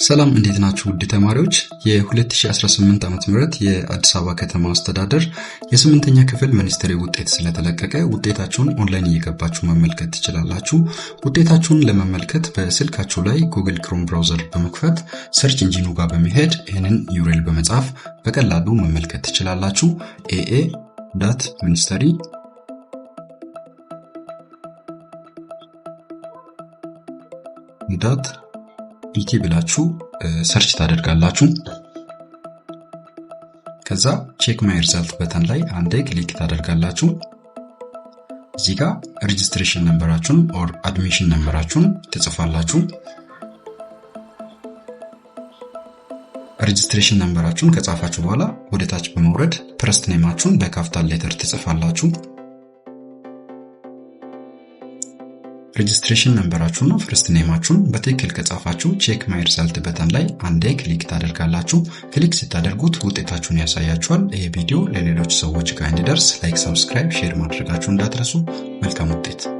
ሰላም፣ እንዴት ናችሁ ውድ ተማሪዎች? የ2018 ዓ.ም የአዲስ አበባ ከተማ አስተዳደር የስምንተኛ ክፍል ሚኒስትሪ ውጤት ስለተለቀቀ ውጤታችሁን ኦንላይን እየገባችሁ መመልከት ትችላላችሁ። ውጤታችሁን ለመመልከት በስልካችሁ ላይ Google Chrome browser በመክፈት search engine ኑ ጋር በመሄድ ይህንን URL በመጻፍ በቀላሉ መመልከት ትችላላችሁ። aa.ministry.et ብላችሁ search ታደርጋላችሁ። ከዛ check my result button ላይ አንዴ click ታደርጋላችሁ። እዚህ ጋር registration number ኣችሁን or admission number ኣችሁን ትጽፋላችሁ። Registration number ኣችሁን ከጻፋችሁ በኋላ ወደ ታች በመውረድ first name ኣችሁን በ capital letter ትጽፋላችሁ። Registration number ኣችሁና first name ኣችሁን በትክክል ከጻፋችሁ check my result button ላይ አንዴ click ታደርጋላችሁ። Click ስታደርጉት ውጤታችሁን ያሳያችኋል። ይህ ቪዲዮ ለሌሎች ሰዎች ጋር እንዲደርስ like፣ subscribe፣ share ማድረጋችሁ እንዳትረሱ። መልካም ውጤት።